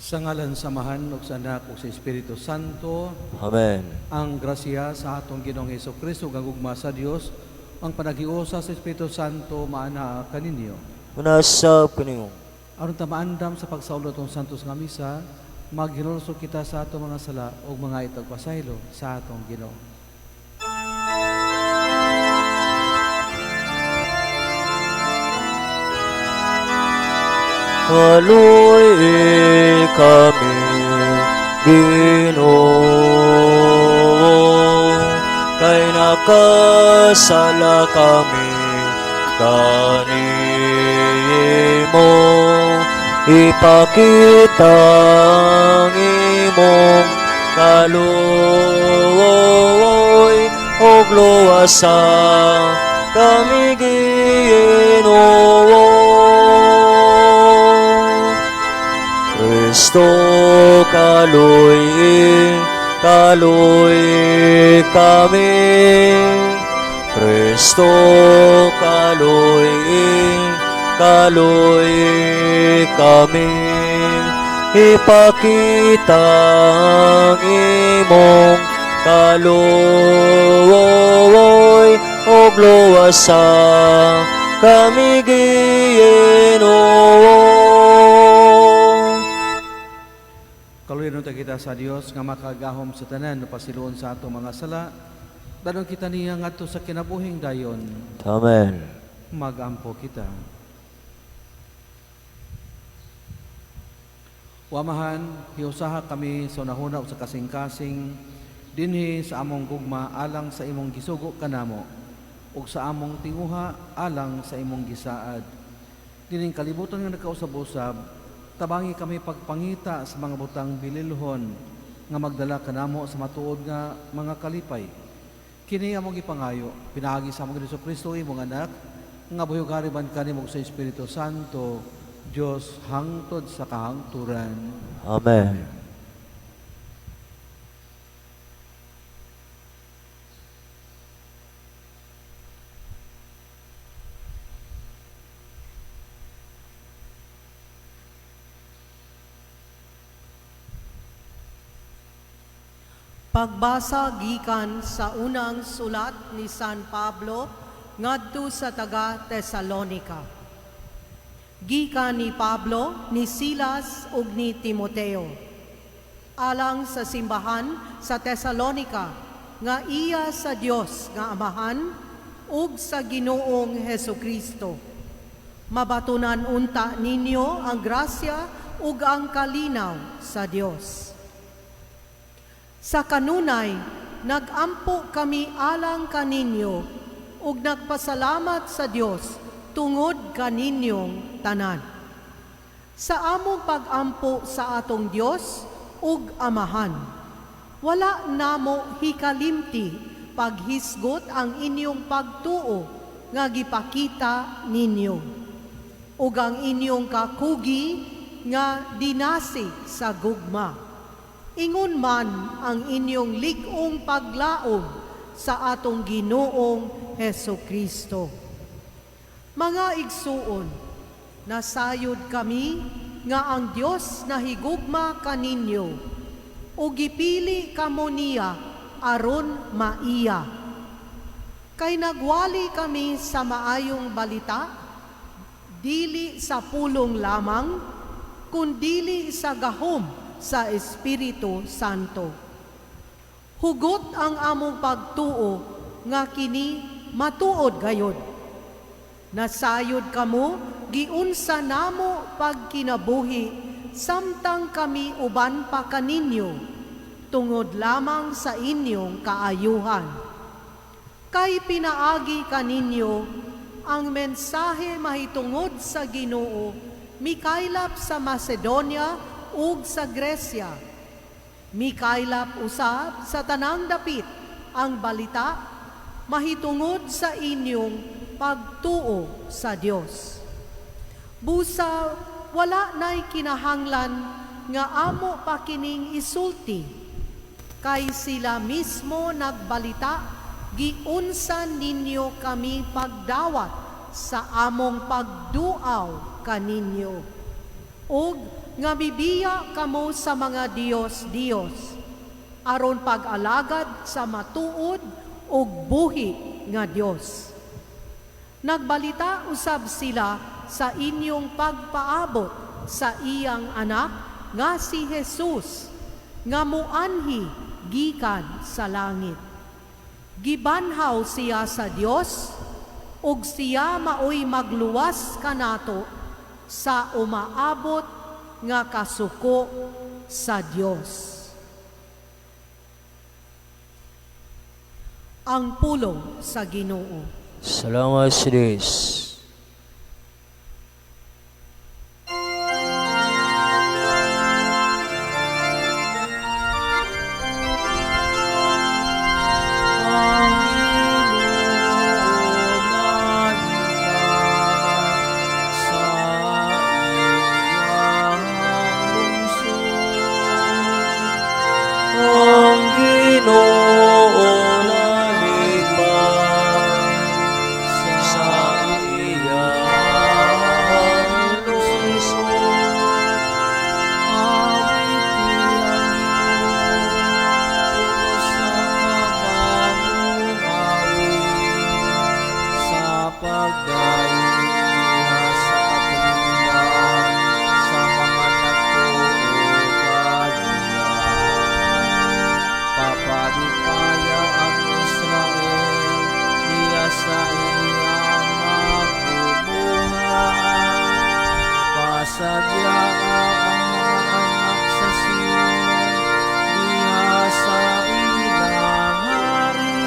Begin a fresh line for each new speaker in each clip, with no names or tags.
Sa ngalan sa Amahan ug sa Anak ug sa Espiritu Santo.
Amen.
Ang grasya sa atong Ginoong Hesukristo ug ang gugma sa Dios, ang panaghiusa sa Espiritu Santo maana kaninyo.
Manasab kaninyo.
Aron ta maandam sa pagsaulog atong santos nga misa, maghinulsol kita sa atong mga sala ug mga itagpasaylo sa atong Ginoo.
Kaluoy kami, Ginoo, kay nakasala kami kanimo. Ipakita ang imong kaluoy ug luwasa kami, Ginoo. Kristo, kaluoy, kaluoy kami. Kristo, kaluoy, kaluoy kami. Ipakita ang imong kaluoy ug luwasa kami, Ginoo.
Kaluoyan unta kita sa Dios nga makagahom sa tanan no pasiluon sa atong mga sala. Dadon kita niya ngadto sa kinabuhing dayon.
Amen.
Magampo kita. O Amahan, hiusaha kami sa unahuna ug sa kasing-kasing dinhi sa among gugma alang sa imong gisugo kanamo ug sa among tinguha alang sa imong gisaad. Dining kalibutan nga nagkausab-usab, tabangi kami pagpangita sa mga butang bililhon nga magdala kanamo sa matuod nga mga kalipay. Kini among gipangayo pinaagi sa among Hesus Kristo, imong anak, nga buhi ug hariban kanimo sa Espiritu Santo, Dios hangtod sa kahangturan.
Amen.
Pagbasa gikan sa unang sulat ni San Pablo ngadto sa taga Tesalonika. Gikan ni Pablo, ni Silas ug ni Timoteo. Alang sa simbahan sa Tesalonika nga iya sa Dios nga Amahan ug sa Ginoong Hesukristo. Mabatunan unta ninyo ang grasya ug ang kalinaw sa Dios. Sa kanunay, nagampo kami alang kaninyo ug nagpasalamat sa Dios tungod kaninyong tanan. Sa among pagampo sa atong Dios ug Amahan, wala namo hikalimti paghisgot ang inyong pagtuo nga gipakita ninyo ug ang inyong kakugi nga dinasi sa gugma. Ingon man ang inyong lig-ong paglaom sa atong Ginoong Hesukristo. Mga igsuon, nasayod kami nga ang Dios nahigugma kaninyo ug gipili kamo niya aron maiya. Kay nagwali kami sa maayong balita, dili sa pulong lamang, kundili sa gahom sa Espiritu Santo. Hugot ang among pagtuo nga kini matuod gayod. Nasayod kamo giunsa namo pagkinabuhi samtang kami uban pa kaninyo tungod lamang sa inyong kaayuhan. Kay pinaagi kaninyo ang mensahe mahitungod sa Ginoo mikaylap sa Macedonia ug sa Gresya. Mikaylap usab sa tanang dapit ang balita mahitungod sa inyong pagtuo sa Dios. Busa wala nay kinahanglan nga amo pa kining isulti, kay sila mismo nagbalita giunsa ninyo kami pagdawat sa among pagduaw kaninyo ug nga mibiya kamo sa mga Diyos-Diyos aron pag-alagad sa matuod ug buhi nga Dios. Nagbalita usab sila sa inyong pagpaabot sa iyang anak nga si Jesus nga muanhi gikan sa langit. Gibanhaw siya sa Dios ug siya maoy magluwas kanato sa umaabot nga kasuko sa Dios. Ang pulong sa Ginoo.
Salamat sa Diyos.
Ang Ginoo nalipay sa iyang lungsod.
Ang Ginoo nalipay sa iyang lungsod.
Awiti ang Ginoo sa kabanong awit, sa pagdayeg niya sa katilingban sa mga nagtuo kaniya. Papalipaya ang Israel diha sa iyang mabubuhay. Pasadyaa ang mga anak sa Sion diha sa ilang hari.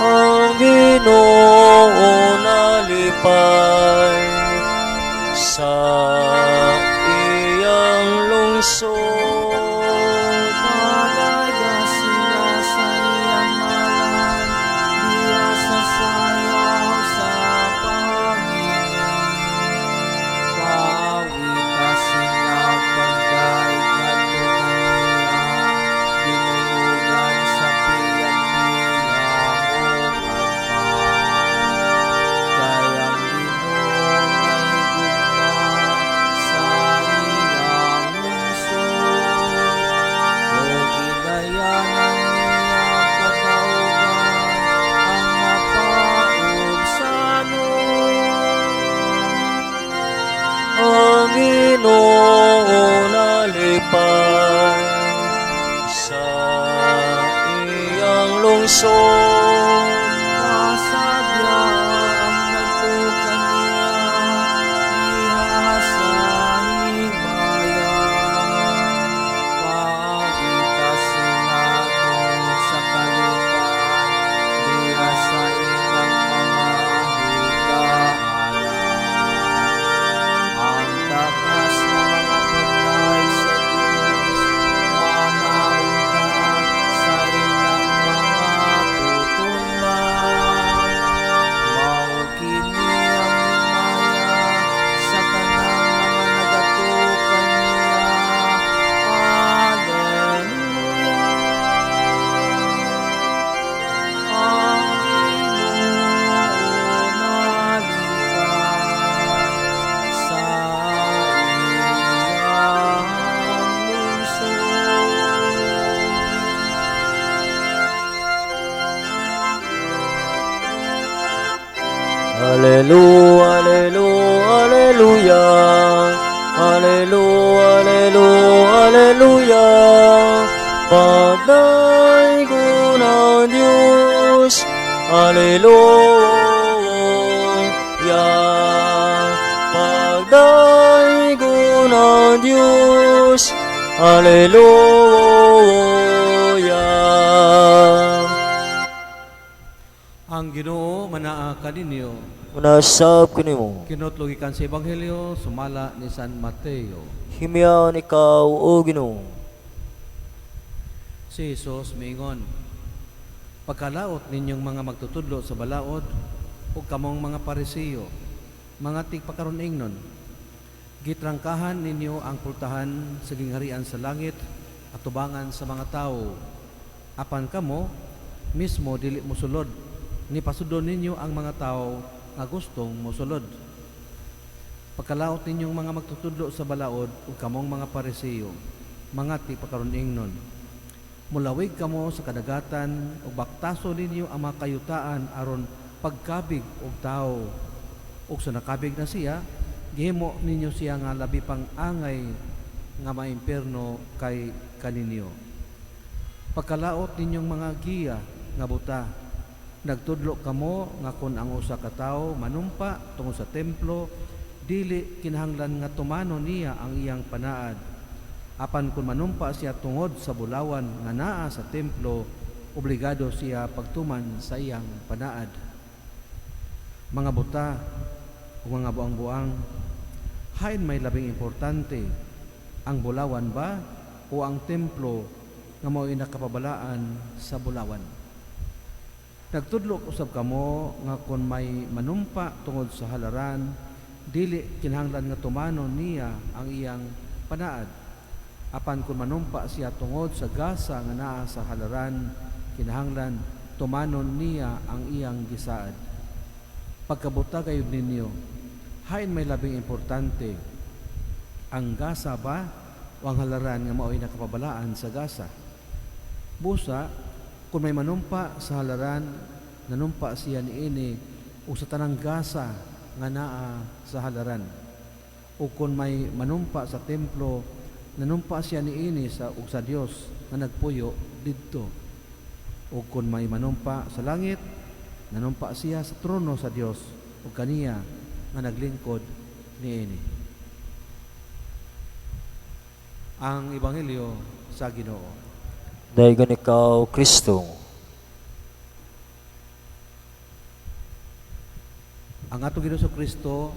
Ang Ginoo nalipay sa iyang lungsod.
Padayga sila sa iyang ngalan diha sa sayaw sa pangingin. Paawita sila pagdaig ngadto kaniya, dinuyugan sa piyang-piyang ug arpa. Kay ang Ginoo nahigugma sa iyang lungsod, ug gidayanan niya kadaugan ang mapaubsanon.
Ang Ginoo nalipay sa iyang lungsod.
Pasadya ang nagtuo kaniya diha sa himaya. Paawita sila tungod sa kalipay diha sa ilang mga higahanan. Ang taas nga mga pagdaig sa Dios manaunta sa ilang mga putunlan. Mao kini ang himaya sa tanang mga nagatuo kaniya. Alleluia. Ang Ginoo nalipay sa iyang lungsod.
Alleluia, alleluia, alleluia. Alleluia, alleluia, alleluia. Pagdaygon ang Diyos. Alleluia. Pagdaygon ang Diyos. Alleluia.
Ang Ginoo manaa kaninyo.
Manasab kanimo.
Kinutlo gikan sa Ebanghelyo sumala ni San Mateo.
Himyan ikaw, O Ginoo.
Si Jesus miingon, "Pagkalaot ninyong mga magtutudlo sa balaod ug kamong mga Parisiyo, mga tigpakaron-ingnon, gitrangkahan ninyo ang pultahan sa gingharian sa langit at tubangan sa mga tawo. Apan kamo mismo dili mosulod, ni pasudlon ninyo ang mga tawo nga gustong mosulod." Pagkalaot ninyong mga magtutudlo sa balaod ug kamong mga Pariseo, mga tigpakaron-ingnon. Mulawig kamo sa kadagatan ug baktaso ninyo ang mga kayutaan aron pagkabig og tawo. Ug sa nakabig na siya, gihimo ninyo siya nga labi pang angay nga maimpierno kay kaninyo. Pagkalaot ninyong mga giya nga buta, nagtudlo kamo nga kon ang usa ka tawo manumpa tungod sa templo, dili kinahanglan nga tumano niya ang iyang panaad. Apan kung manumpa siya tungod sa bulawan nga naa sa templo, obligado siya pagtuman sa iyang panaad. Mga buta o mga buang-buang, hain may labing importante, ang bulawan ba o ang templo nga mao'y nakapabalaan sa bulawan? Nagtudlo usab kamo nga kon may manumpa tungod sa halaran, dili kinahanglan nga tumanon niya ang iyang panaad. Apan kung manumpa siya tungod sa gasa nga naa sa halaran, kinahanglan tumanon niya ang iyang gisaad. Pagkabuta gayud ninyo, hain may labing importante, ang gasa ba o ang halaran nga mao'y nakapabalaan sa gasa? Busa, kung may manumpa sa halaran, nanumpa siya niini o sa tanang gasa nga naa sa halaran. O kung may manumpa sa templo, nanumpa siya niini sa ug sa Dios nga nagpuyo didto. O kung may manumpa sa langit, nanumpa siya sa trono sa Dios ug kaniya nga naglingkod niini. Ang Ebanghelyo sa Ginoo.
Daygon ikaw, Kristo.
Ang atong Ginoo Kristo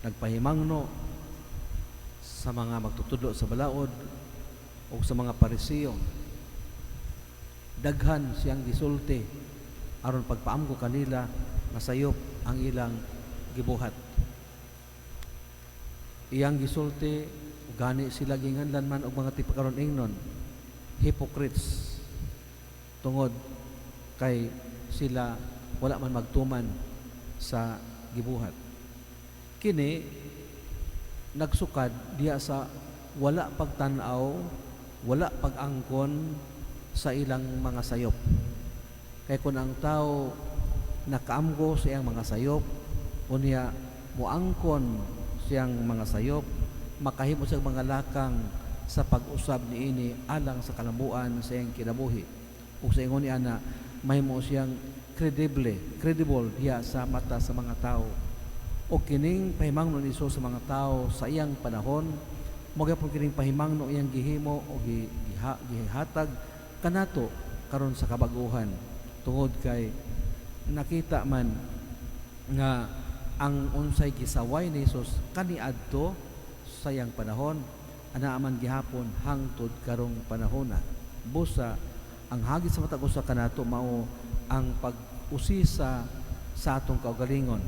nagpahimangno sa mga magtutudlo sa balaod o sa mga Pariseo. Daghan siyang gisulti aron pagpaamgo kanila nga sayop ang ilang gibuhat. Iyang gisulti, gani sila ginganlan man og mga tipakaron ingnon, hypocrites, tungod kay sila wala man magtuman sa gibuhat. Kini nagsukad diha sa wala pagtan-aw, wala pag-angkon sa ilang mga sayop. Kay kung ang tao nakaamgo sa iyang mga sayop, unya moangkon siyang mga sayop, makahimo siyang mga lakang sa pag-usab niini alang sa kalambuan sa iyang kinabuhi. Ug sa ingon niya na mahimo siyang credible diha sa mata sa mga tao. O kining pahimangno ni Hesus sa mga tao sa iyang panahon, mao gyapon kining pahimangno iyang gihimo o gihatag kanato karon sa kabaguhan, tungod kay nakita man nga ang unsay gisaway ni Hesus kaniadto sa iyang panahon, anaa man gihapon hangtod karong panahona. Busa ang hagit sa matag usa kanato mao ang pag-usisa sa atong kaugalingon,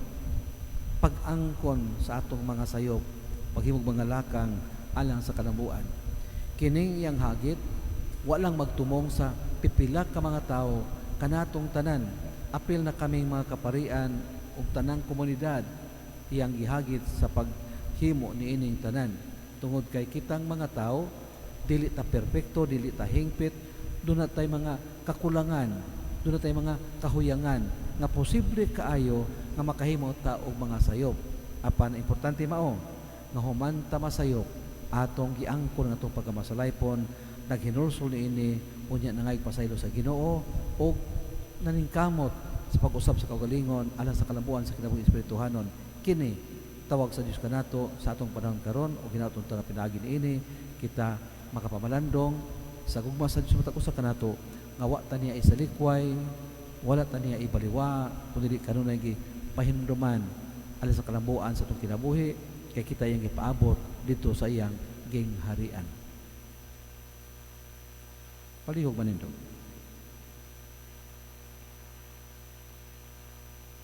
pag-angkon sa atong mga sayop, paghimog mga lakang alang sa kalambuan. Kining iyang hagit walang magtumong sa pipila ka mga tawo, kanatong tanan, apil na kaming mga kaparian ug tanang komunidad iyang gihagit sa paghimo niining tanan. Tungod kay kitang mga tawo dili ta perpekto, dili ta hingpit, duna tay mga kakulangan, duna tay mga kahuyangan nga posible kaayo nga makahimo ta og mga sayop. Apan importante mao nga human ta masayop, atong giangkon nga atong pagkamasalaypon, naghinulsol niini, unya nangayog pasaylo sa Ginoo og naningkamot sa pag-usab sa kaugalingon alang sa kalambuan sa kinabuhi espirituhanon. Kini tawag sa Dios kanato sa atong panahon karon o ginaton ta pinaagi niini kita makapamalandong sa gugma sa Dios matag usa kanato nga wa ta niya isalikway, wala ta niya ibaliwa, kundi kanunay gi pahinumduman alang sa kalambuan sa atong kinabuhi, kay kita iyang gipaabot didto sa iyang gingharian. Palihog manindog.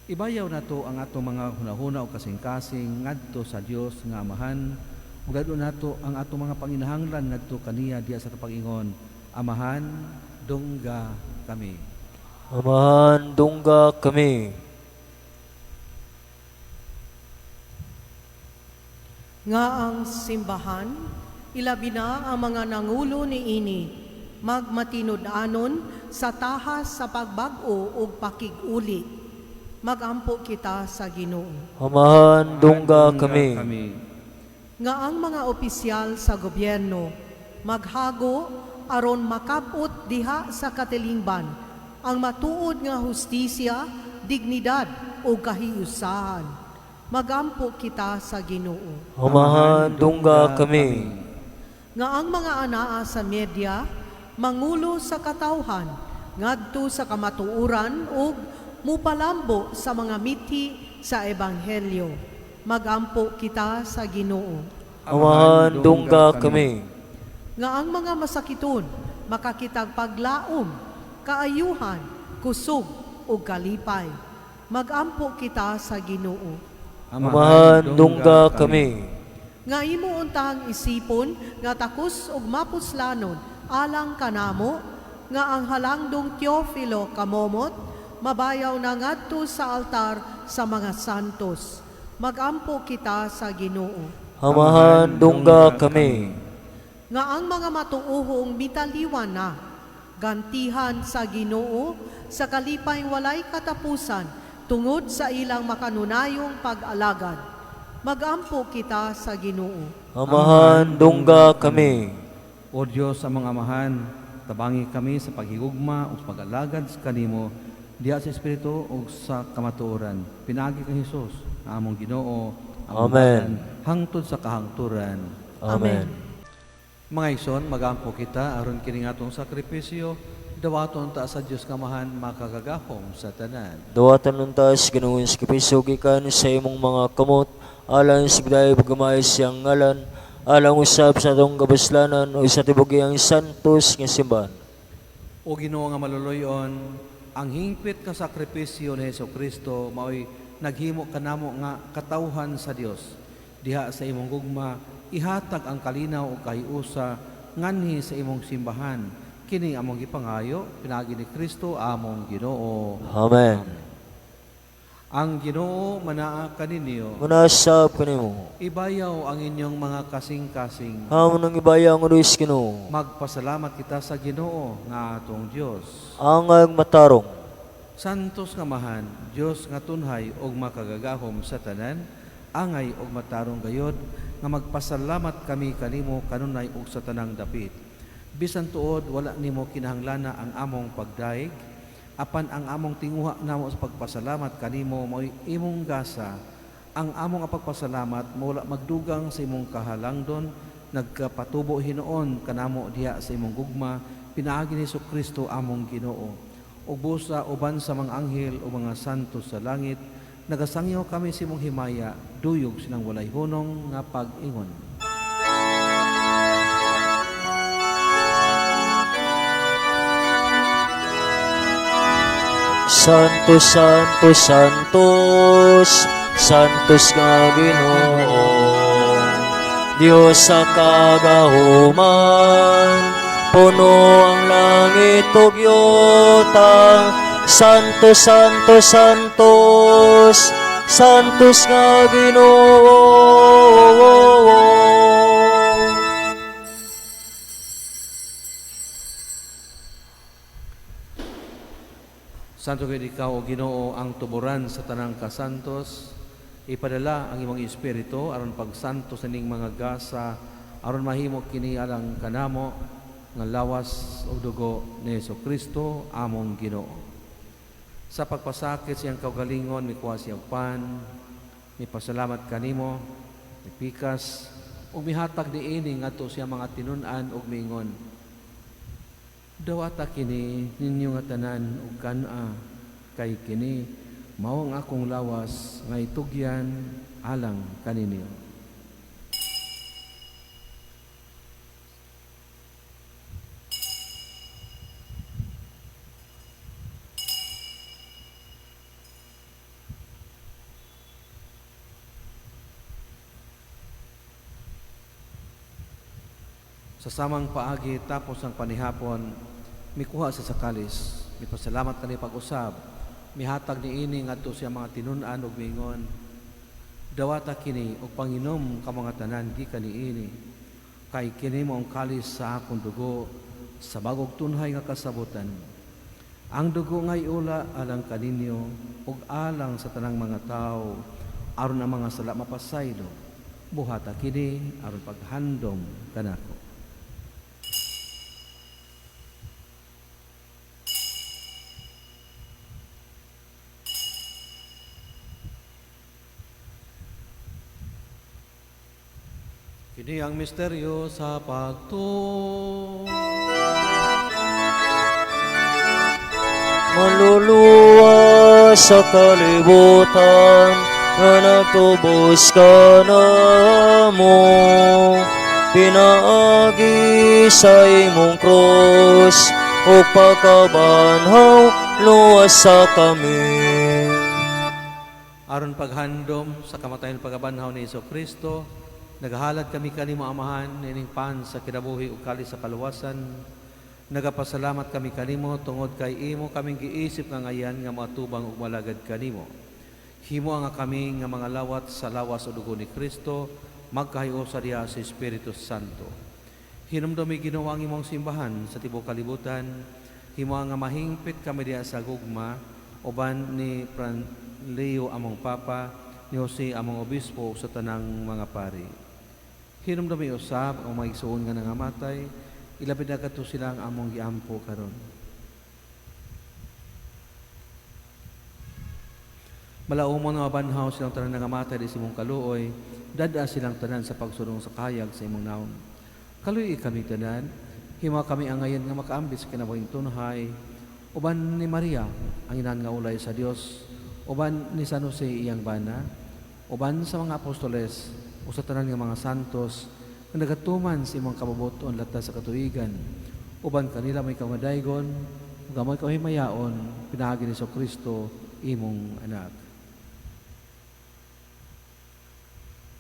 Ibayaw nato ang atong mga hunahuna o kasing-kasing ngadto sa Dios nga Amahan, ug dadto nato ang atong mga panginahanglan ngadto kaniya diha sa pag-ingon, Amahan, dungga kami.
Amahan, dungga kami.
Nga ang simbahan, ilabi na ang mga nangulo niini, magmatinud-anon sa tahas sa pagbag-o ug pakig-uli. Magampo kita sa Ginoo.
Amahan, dungga kami.
Nga ang mga opisyal sa gobyerno maghago aron makab-ot diha sa katilingban ang matuod nga hustisya, dignidad ug kahiusahan. Magampo kita sa Ginoo.
Amahan, dungga kami.
Nga ang mga anaa sa media mangulo sa katawhan ngadto sa kamatuoran ug mupalambo sa mga mithi sa ebanghelyo. Magampo kita sa Ginoo.
Amahan, dungga kami.
Nga ang mga masakiton makakitag paglaom, kaayuhan, kusog ug kalipay. Magampo kita sa Ginoo.
Amahan, dungga kami.
Nga imo untang isipon nga takos ug mapuslanon alang kanamo nga ang halangdong Teofilo kamomot mabayaw na ngadto sa altar sa mga santos. Magampo kita sa Ginoo.
Amahan, dungga kami.
Nga ang mga matuohong mitaliwan na gantihan sa Ginoo sa kalipay walay katapusan tungod sa ilang makanunayong pag-alagad. Magampo kita sa Ginoo.
Amahan, dungga kami.
O Dios, amang amahan, tabangi kami sa paghigugma ug sa pag-alagad sa kanimo diha sa espiritu ug sa kamatuoran. Pinaagi kang Hesus, ang among Ginoo. Among
Amen.
dalan, hangtod sa kahangturan.
Amen.
Mga igsoon, magampo kita aron kini nga atong sakripisyo, dawaton ta sa Dios Kamahan makagagahom sa tanan.
Duwatan unta sa Ginoong Kristo gikan sa imong mga kamot alang sa gday paggamay siyang ngalan alang usab sa atong kabuslanan o sa tibok iyang santos nga simbahan.
O Ginoo nga maluluyon, ang hingpit nga sakripisyo ni Hesus Kristo maoy naghimo kanamo nga katawhan sa Dios. Diha sa imong gugma ihatag ang kalinaw ug kahiusa nganhi sa imong simbahan. Kini among gipangayo pinaagi ni Kristo among Ginoo.
Amen.
Ang Ginoo manaa kaninyo.
Munasab kanimo.
Ibayaw ang inyong mga kasing-kasing.
Amo nang ibaya ang ulos Ginoo.
Magpasalamat kita sa Ginoo nga atong Dios.
Angay matarong.
Santos nga mahan, Dios nga tunhay og makagagahom sa tanan, angay og matarong gayod nga magpasalamat kami kanimo kanunay og sa tanang dapit. Bisan tuod wala nimo kinahanglana ang among pagdaig, apan ang among tinguha namo sa pagpasalamat kanimo mao'y imong gasa. Ang among pagpasalamat mawala magdugang sa imong kahalangdon, nagkapatubo hinuon kanamo diha sa imong gugma pinaagi ni Kristo among Ginoo. Ug busa uban sa mga anghel o mga santo sa langit, nagasangyo kami sa imong himaya, duyog silang walay hunong nga pag-ingon.
Santos, Santos, Santos, Santos nga Ginoo. Diyos sa kagahuman, puno ang langit ug yuta. Santos, Santos, Santos, Santos nga Ginoo.
Santo gid ikaw o Ginoo ang tuburan sa tanang kasantos. Ipadala ang imong espiritu aron pagsantos ining mga gasa aron mahimo kini alang kanamo nga lawas ug dugo ni Kristo among Ginoo. Sa pagpasakit siyang kaugalingon mikuha siya og pan, mipasalamat kanimo, mipikas ug mihatag niini ngadto siya mga tinun-an ug miingon: Dawata kini ninyo nga tanan ug kan-a, kay kini mao ang akong lawas nga itugyan alang kaninyo. Sa samang paagi tapos ang panihapon, mikuha sa sakalis, mipasalamat kani pag-usab, mihatag niini ngadto siya mga tinun-an ug miingon: Dawata kini og panginom kamo nga tanan gikan niini, kay kini mao ang kalis sa akong dugo sa bag-ong tunhay nga kasabutan. Ang dugo nga iula alang kaninyo ug alang sa tanang mga tawo aron ang mga sala mapasaylo. Buhata kini aron paghandom kanako. Kini ang misteryo sa pagtuo.
Manluluwas sa kalibutan nga nagtubos kanamo pinaagi sa imong krus ug pagkabanhaw, luwasa kami.
Aron paghandom sa kamatayon, pagkabanhaw ni Hesus Kristo, naghalad kami kanimo, Amahan, niining pan sa kinabuhi ug kalis sa kaluwasan. Nagapasalamat kami kanimo tungod kay imo kaming giisip nga angayan nga moatubang ug malagad kanimo. Himo nga kami nga mga lawat sa lawas o dugo ni Kristo magkahiusa diha sa Espiritu Santo. Hinumdumi, Ginoo, ang imong simbahan sa tibuok kalibutan. Himo nga mahingpit kami diha sa gugma uban ni Fran Leo among Papa, ni Jose among Obispo ug sa tanang mga pari. Hinumdumi usab ang mga igsuon nga nangamatay, ilabi na kadto silang among giampo karon. Malaumon nga mabanhaw silang tanan nangamatay di sa imong kaluoy, dad-a silang tanan sa pagsulong sa kahayag sa imong nawong. Kaluy-i kami tanan, hima kami angayan nga makaambit sa kinabuhing tunhay, uban ni Maria, ang inahan nga ulay sa Dios, uban ni San Jose iyang bana, uban sa mga apostoles, o sa tanan nga mga santos, nga nagatuman sa imong kabubut-on latas sa katuigan, uban kanila may kamadaygon, ug amoy kahimayaon, pinaagi ni Kristo imong anak.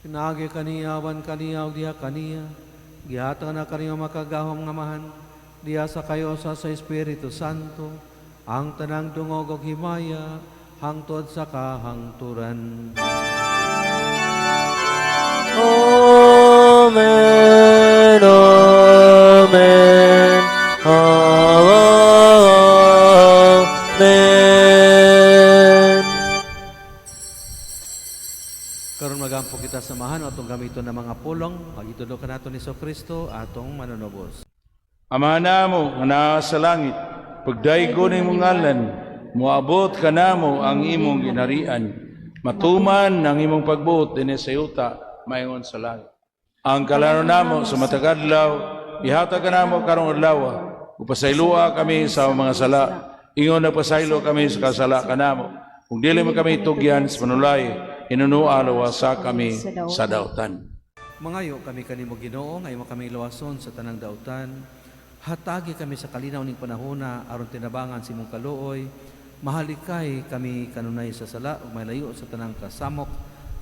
Pinaagi kaniya, uban kaniya, ug diha kaniya, gihatag na kaniyo makagagahom nga Amahan, diha sa kahiusa sa Espiritu Santo, ang tanang dungog ug himaya, hangtod sa kahangturan.
Amen. Amen. Amen.
Karon magampo kita sa Amahan atong gamiton na mga pulong, pagitudo kanato ni Kristo atong manunubos.
Ama namo nga naa sa langit, pagdaygon imong ngalan, moabot kanamo ang imong ginharian. Matuman ang imong pagbuot dinhi sa yuta maingon sa langit. Ang kalanon namo sa matag adlaw, ihatag kanamo karong adlaw. Ug pasayloa kami sa among mga sala, ingon nagpasaylo kami sa kasala kanamo. Ug dili mo kami tugyan sa panulay, hinunua luwasa kami sa dautan.
Mangayo kami kanimo, Ginoo, nga imo kami luwason sa tanang dautan. Hatagi kami sa kalinaw ning panahona aron tinabangan sa imong kaluoy. Mahalikay kami kanunay sa sala ug malayo sa tanang kasamok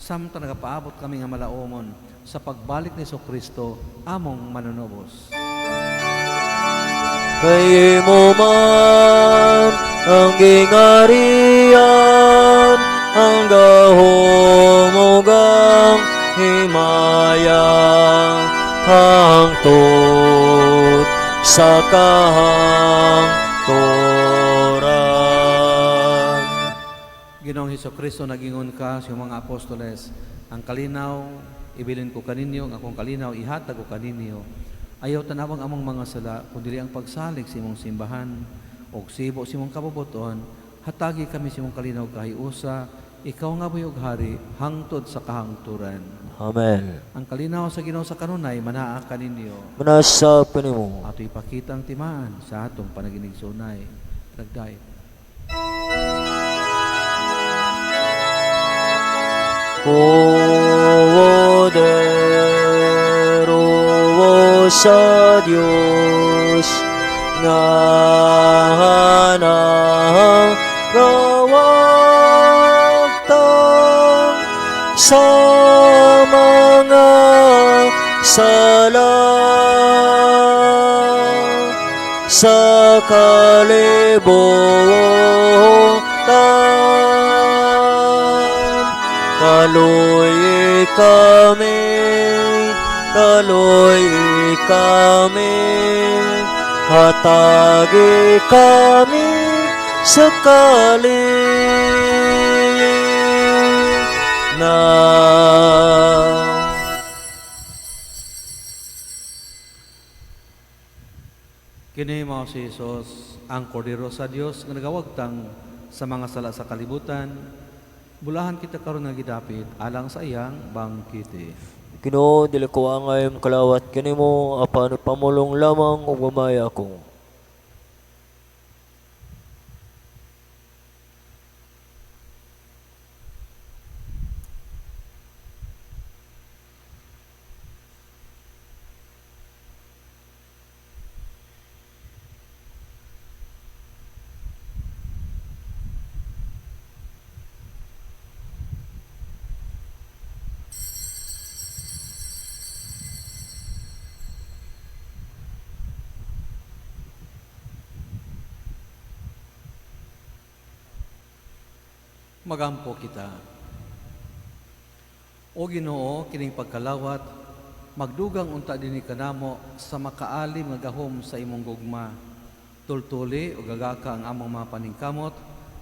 samtang nagapaabot kami nga malaomon sa pagbalik ni Kristo among manunubos.
Kay imo man ang gingharian, ang gahom ug ang himaya, hangtod sa kahangturan.
Ginoong Hesus Kristo, nagingon ka sa iyong mga apostoles, "Ang kalinaw ibilin ko kaninyo, ang akong kalinaw ihatag ko kaninyo. Ayaw tanawang among mga sala, kundi ang pagsalig sa imong simbahan, ug sibo sa imong kabubuton, hatagi kami sa imong kalinaw kahiusa, ikaw nga buhi ug hari, hangtod sa kahangturan."
Amen.
Ang kalinaw sa Ginoo sa kanunay manaa kaninyo.
Manaa sab kanimo.
Ato ipakita ang timaan sa atong panaginigsunay. Nagdayon.
Poderosa Dios nga nagawagtang sa mga sala sa kalibutan, kaluy kami, kaloy kami, hatagi kami sa kalinaw.
Kini mao si Jesus, ang kordero sa Dios nga nagawagtang sa mga sala sa kalibutan. Bulahan kita karon nga gidapit alang sa iyang bangkite.
Ginoo, dili ko angay makalawat kanimo apan pamulong lamang ug mamaya ko.
Magampo kita. O Ginoo, kining pagkalawat, magdugang unta dinhi kanamo sa makaalim nga gahom sa imong gugma. Tultuli o gagaka ang among mga paningkamot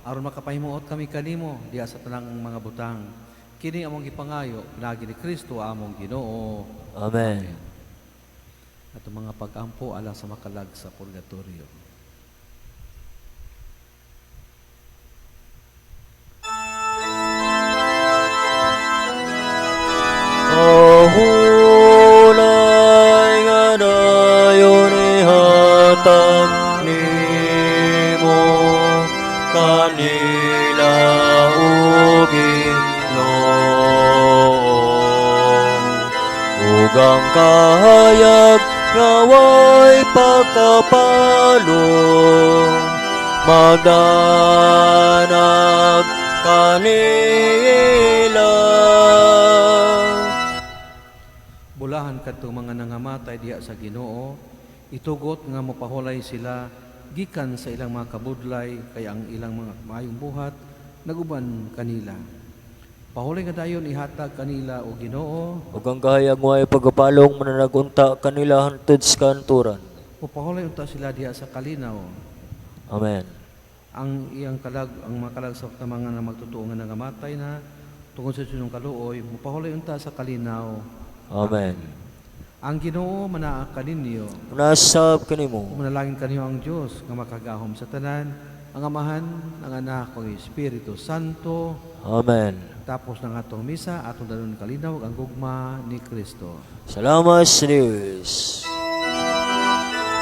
aron makapahimuot kami kanimo diha sa tanang mga butang. Kini among gipangayo pinaagi ni Kristo among Ginoo.
Amen.
Atong mga pag-ampo alang sa makalag sa purgatorio.
Kahulay nga dayon ihatag nimo kanila, o Ginoo, ug ang kahayag nga way pagkapalong magdanag kanila.
Bulahan kadtong mga nangamatay diha sa Ginoo, itugot nga mopahulay sila gikan sa ilang mga kabudlay, kay ang ilang mga maayong buhat naguban kanila. Pahulay nga dayon ihatag kanila, o Ginoo.
Ug ang kahayag way pagkapalong mananagunta kanila hantod sa kanturan.
Mopahulay unta sila diha sa kalinaw.
Amen.
Ang iyang kalag, ang mga kalag sa mga na magtotoo nga nangamatay na tungod sa inyong kaluoy, mopahulay unta sa kalinaw.
Amen.
Ang Ginoo manaa kaninyo.
Nasab kanimo.
Manalangin kaniyo ang Dios nga makagahom sa tanan, ang Amahan, ang Anak, ug ang Espiritu Santo.
Amen.
Tapos ng atong misa, atong dalon kalinaw ang gugma ni Kristo.
Salamat sa Diyos.